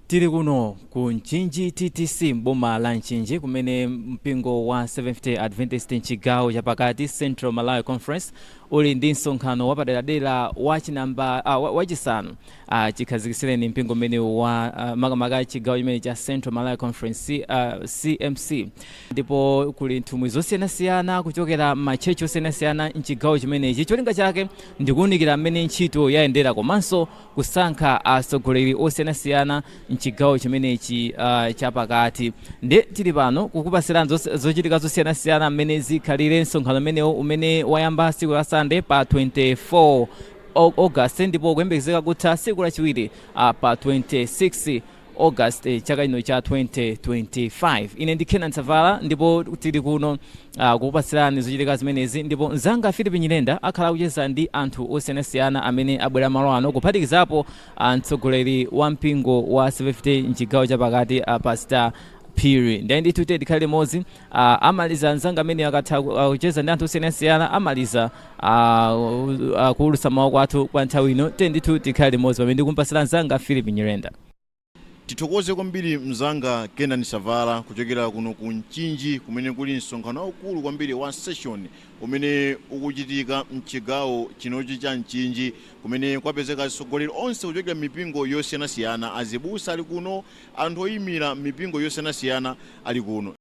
Tili kuno ku Mchinji TTC, mboma la Mchinji, kumene mpingo wa Seventh Day Adventist mchigawo chapakati, Central Malawi Conference, uli ndi msonkhano wapaderadera wachinamba wachisanu chikhazikitsireni mpingo umene wa makamaka chigawo chimene cha Central Malawi Conference, CMC. Ndipo kuli nthumwi zosiyanasiyana kuchokera matchechi osiyanasiyana mchigawo chimenechi. Cholinga chake ndikuwunikira mmene ntchito yayendera komanso kusankha atsogoleri osiyanasiyana mchigawo chimenechi chapakati. Ndi tili pano kukupasirani zochitika zosiyanasiyana mmene zikhalire msonkhano umenewo, umene wayamba tsiku la Sunday pa 24 August ndipo kuyembekezeka kutha tsiku lachiwiri pa 26 August chaka chino cha 2025. Ine ndi Kenan Savala ndipo tili kuno kukupasirani zochitika zimenezi, ndipo mzanga Philip Nyirenda akhala akucheza ndi anthu osiyanasiyana amene abwera malo ano, kuphatikizapo mtsogoleri wa mpingo wa Seventh Day mchigawo chapakati, Pastor Phiri. Ndiye ndithu tikhale limodzi. Amaliza mzanga amene akatha kucheza ndi anthu osiyanasiyana, amaliza kuwulutsa mawu kwathu kwa nthawi ino. Tiye ndithu tikhale limodzi pamene ndikumpasira mzanga Philip Nyirenda. Tithokoze kwambiri mzanga Kenan Savala kuchokera kuno ku Mchinji, kumene kuli msonkhano waukulu kwambiri wa session umene ukuchitika mchigawo chinochi cha Mchinji, kumene kwapezeka atsogoleri onse kuchokera mipingo yosiyanasiyana. Azibusa ali kuno, anthu oyimira mipingo yosiyanasiyana ali kuno.